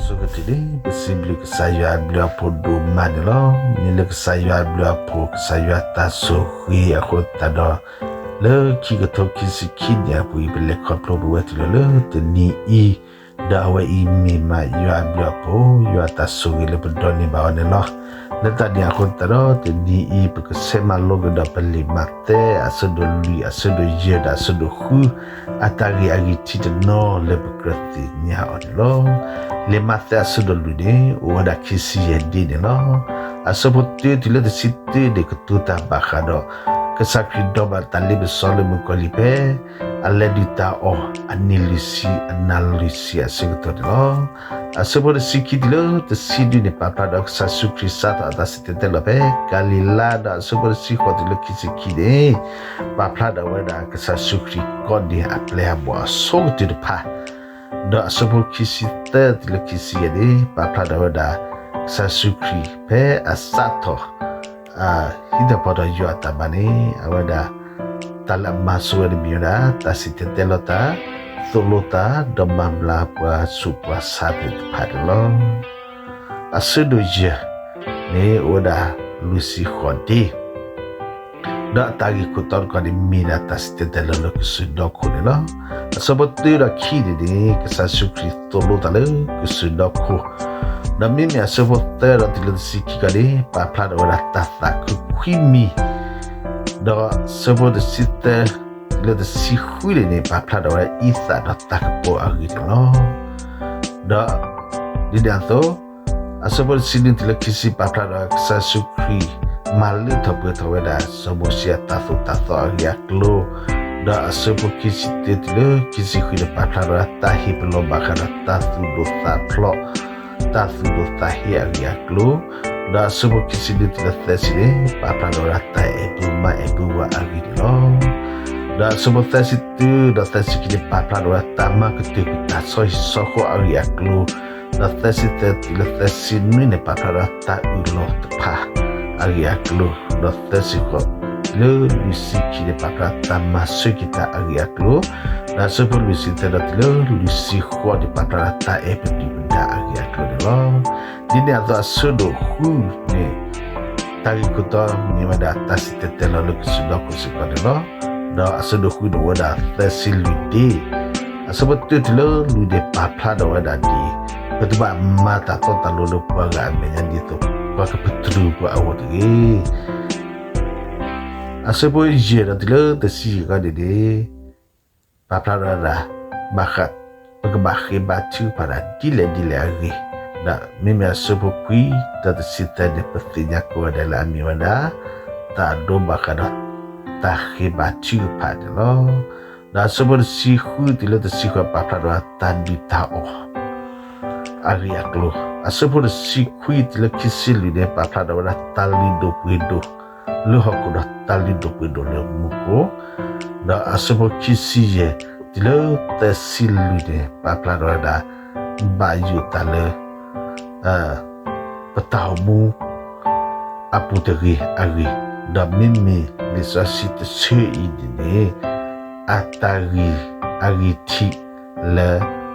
ဆိကတၢၢ်န့ၣ် ပစံးဘျုးကစၢ်ယွၤအဘျုးအဖှိၣ်ဒိၣ်မးန့ၣ်လီၤ. မ့ၢ်လၢကစၢ်ယွၤအဘျုးအဖှိၣ် ကစၢ်ယွၤတၢ်ဆိၣ်ဂ့ၤအဃိသတးဒီး လၢခံကထိခံဆံခံနံၣ်အပူၤအံၤ ပလဲၤခီဖျိပဝဲတုၤလီၤလၢတနံၤအံၤ, ဒီးအဝဲအံၤမ့ၢ်မးယွၤအဘျုးအဖှိၣ် ယွၤတၢ်ဆိၣ်ဂ့ၤလၢပဒိးန့ၢ်ဘၣ်အီၤန့ၣ်လီၤ. လၢတၢ်န့ၣ်အဃိသတးဒီး တနံၤအံၤ ပကဆဲးမၤလိကဒီးပလံာ်မးသဲအဆၢဒိၣ်လွံၢ် အဆၢဒိၣ်ယဲၢ် ဒီးအဆၢဒိၣ်ဃု အတၢ်ဂ့ၢ်အဂံၢ်ထံးတနီၤလၢပကြၢးသ့ၣ်ညါအီၤန့ၣ်လီၤ. လံာ်မးသဲအဆၢဒိၣ်လွံၢ်န့ၣ် အိၣ်ဝဲဒၣ်ခံဆံယဲၢ်ဒ့န့ၣ်လီၤ. အဆၢဖိတၢတုၤလၢတဆံတၢန့ၣ် ကတိၤတၢ်ဘၣ်ဃးဒီး ကစၢ်ခရံာ်ဒိးဘၣ်တၢ်လ့ပစီလၢမုၣ်ကီၤလံၢ်ဖဲ အလဲၤဒုၣ်တၢ်အီၣ်အနံၤလွံၢ်ဆံအနၤလွံၢ်ဆံအဆၢကတီၢ်န့ၣ်လီၤ. အဆၢဖိတဆံခံတုၤလၢတဆံနွံန့ၣ် ပာ်ဖျါဒီးကစၢ်ယ့ၣ်ၡူးခရံာ်စးထီၣ်အတၢ်စံၣ်တဲၤတဲလီၤဖဲ ကၤလံၤလါ ဒီးအဆၢဖိတဆံဃိးတုၤလၢခံဆံခံန့ၣ် ပာ်ဖျါဒီးဝဲဒၣ်ကစၢ်ယ့ၣ်ၡူးခရံာ်ကိးန့ၢ်အပျဲၢ်အဘီၣ်အဆိကတၢၢ်တဖၣ် ဒီးအဆၢဖိခံဆံသၢတုၤလၢခံဆံယဲၢ်န့ၣ် ပာ်ဖျါဒီးဝဲဒၣ် ကစၢ်ယ့ၣ်ၡူးခရံာ်ဖဲအစးထီၣ် ဟံးထီၣ်ဖီထီၣ်ယွၤအတၢ်မၤန့ၣ် အဝဲဒၣ် တၢ်လၢအမၤဆိဝဲတမံၤဝဲဒၣ် တၢ်စံၣ်တဲၤတဲလီၤတၢ်, သိၣ်လိတၢ်, ဒီးမၤဘျါပှၤဆူးပှၤဆါသ့ၣ်တဖၣ်န့ၣ်လီၤ. အဆၢဒိၣ်ယဲၢ်န့ၣ် အိၣ်ဝဲဒၣ်လွံၢ်ဆံဃိးဒ့ ဒီးအတၢ်ဂ့ၢ်ခိၣ်တီတခီန့ၣ် မ့ၢ်ဒၣ်တၢ်စံၣ်တဲၤတဲလီၤလၢကစၢၢ်ဒီခိၣ်န့ၣ်လီၤ. အဆၢဖိတၢဒီးခံန့ၣ်န့ၣ် ကစၢ်ယ့ၣ်ၡူးခရံာ်သိၣ်လိတၢ်လၢကစၢၢ်ဒီခိၣ်, ဒီးမ့မ့ၢ်အဆၢဖိသၢဒီးတုၤလၢတဆံခံခါန့ၣ် ပာ်ဖျါဒီးဝဲဒၣ်တၢ်သးခုခွံမံၤ, ဒီးအဆၢဖိတဆံသၢတုၤလၢတဆံဃုန့ၣ်န့ၣ် ပာ်ဖျါဒီးဝဲဒၣ်အံသၣ်ဒီးတၢ်ကပီၤအဂ့ၢ်န့ၣ်လီၤ. ဒီးဒ်န့ၣ်အသိး အဆၢဖိတဆံနွံတုၤလၢခံဆံ ပာ်ဖျါဒီးကစၢ်ယ့ၣ်ၡူးခရံာ် မၤလၢထီၣ်ပှဲၤထီၣ်ဝဲဒၣ် စီၤမိၤၡ့အတၢ်သိၣ်တၢ်သီအဂ့ၢ်အကျိၤ, ဒီးအဆၢဖိခံဆံတၢတုၤလၢခံဆံဃုန့ၣ် ပာ်ဖျါဒီးတၢ်ဟ့ၣ်ပလီၢ်ဘၣ်ဃးဒီး တၢ်သူၣ်ဒိၣ်သးဖျိး, တၢ်သူၣ်ဒိၣ်သးဟ့အဂ့ၢ်အကျိၤ, ဒီးအဆၢဖိခံဆံနွံတုၤလၢသၢဆံန့ၣ် ပာ်ဖျါဒီးဝဲဒၣ်တၢ်အဲၣ်ဘၢမါအဲၣ်ဘၢဝၤအဂ့ၢ်န့ၣ်လီၤ. ဒီးအဆၢဖိသၢဆံတၢဒီးသၢဆံခံန့ၣ် ပာ်ဖျါဒီးဝဲဒၣ်တၢ်မၤကတၢၢ်ကွံာ်တၢ်ဆီဟံၣ်ဆီဃီအဂ့ၢ်အကျိၤ, ဒီးသၢဆံသၢတုၤလၢသၢဆံနွံန့ၣ် ပာ်ဖျါဒီးတၢ်အၢၣ်လီၤတဖၣ်အဂ့ၢ်အကျိၤ, ဒီးသၢဆံဃိးတုၤလၢလွံၢ်ဆံခံန့ၣ် ပာ်ဖျါတၢ်မၤဆၢက့ၤတၢ်အဂ့ၢ်အကျိၤ, ဒီးအဆၢဖိလွံၢ်ဆံသၢဒီးတုၤလၢလွံၢ်ဆံဃိးန့ၣ် ပာ်ဖျါဒီးတၢ်အဲၣ်ပဒုၣ်ပဒါအဂ့ၢ်အကျိၤန့ၣ်လီၤ. ဒ်န့ၣ်အသိးအဆၢဒိၣ်ဃုန့ၣ် တၢ်ဂ့ၢ်ခိၣ်တီမ့ၢ်ဝဲဒၣ်တၢ်စံၣ်တဲၤတဲလီၤလၢကစၢၢ်ဒီခိၣ်စ့ၢ်ကီးန့ၣ်လီၤ. ဒီးအဆၢဒိၣ်ဃုန့ၣ်အိၣ်ဝဲဒၣ်သၢဆံလွံၢ်ဒ့, အဆၢဖိတၢတုၤလၢလွံၢ်န့ၣ် ပာ်ဖျါဒီးဝဲဒၣ်ဒ် ပတဘၣ်မၤတၢ်တီတၢ်လိၤလၢပှၤဂၤအမဲာ်ညါဒ်သိး ပှၤကပတြၢၤပှၤအဂီၢ်တဂ့ၤ. အဆၢဖိယဲၢ်ဒီးတုၤလၢတဆံယဲၢ်ဃီန့ၣ်န့ၣ် ပာ်ဖျါဒီးဝဲဒၣ် ဘၣ်ဃး ပကဘၣ်ဃ့ဘါထုကဖၣ်ဒၣ်ဒ်လဲၣ်ဒ်လဲၣ်အဂ့ၢ်, ဒီးမ့မ့ၢ်အဆၢဖိခွံဒီးတဆံသၢန့ၣ် ပသ့ၣ်ညါကိးဂၤဒဲးလၢအမ့ၢ်ဝဲဒၣ် တၢ်အဒိဘၣ်ဃးဒီး တၢ်ဃ့ဘါထုကဖၣ်န့ၣ်လီၤ. ဒီးအဆၢဖိတဆံဃုတုၤလၢတဆံဃိး ပာ်ဖျါဒီးဝဲဒၣ်တၢ်ဒုၣ်တၢ်အီၣ် အဂ့ၢ်အကျိၤ, အဆၢဖိတဆံခွံတုၤလၢခံဆံလွံၢ်န့ၣ် ပာ်ဖျါဒီးဝဲဒၣ်တၢ်လုၢ်ဒိၣ်ပှ့ၤဒိၣ်လၢဟီၣ်ခိၣ်ဒီးတၢ်လုၢ်ဒိၣ်ပှ့ၤဒိၣ်လၢမူခိၣ်, ဒီးအဆၢဖိခံဆံယဲၢ်တုၤလၢသၢဆံလွံၢ်န့ၣ် ပာ်ဖျါဒီးဝဲဒၣ် ဘၣ်ယိၣ်တၢ်လၢ ပတၢ်အိၣ်မူ အပူၤတဂ့ၤအဂ့ၢ်, ဒီးမ့မ့ၢ်လံာ်စီဆှံတဆၢအံၤန့ၣ်န့ၣ် အတၢ်ဂ့ၢ်အဂံၢ်ထံးလၢ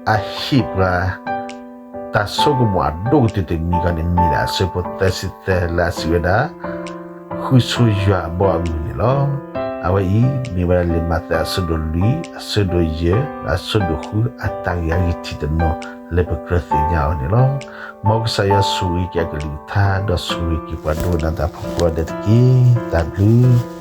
အဟ့ၣ်ပှၤ တၢ်ဆိကမိၣ်အဒိၣ်ကတၢၢ်တမံၤဃီန့ၣ် မ့ၢ်ဒၣ်အဆၢဖိသၢဆံသၢလၢအစံးဝဲဒၣ် ဃုဆိယွၤအဘီအမုၢ်န့ၣ်လီၤ. အဝဲအံၤ မ့ၢ်ဝဲဒၣ်လံာ်မးသဲအဆၢဒိၣ်လွံၢ်, အဆၢဒိၣ်ယဲၢ်, အဆၢဒိၣ်ဃု အတၢ်ဂ့ၢ်အဂံၢ်ထံးတနီၤလၢပကြၢးသ့ၣ်ညါအီၤန့ၣ်လီၤ. မ်ကစၢ်ယွၤဆိၣ်ဂ့ၤက့ၤအကလုၢ်ကထါ ဒီးဆိၣ်ဂ့ၤက့ၤပှၤဒိကနၣ်တၢ်ဖိကိးဂၤဒဲးတက့ၢ်. တၢ်ဘျုး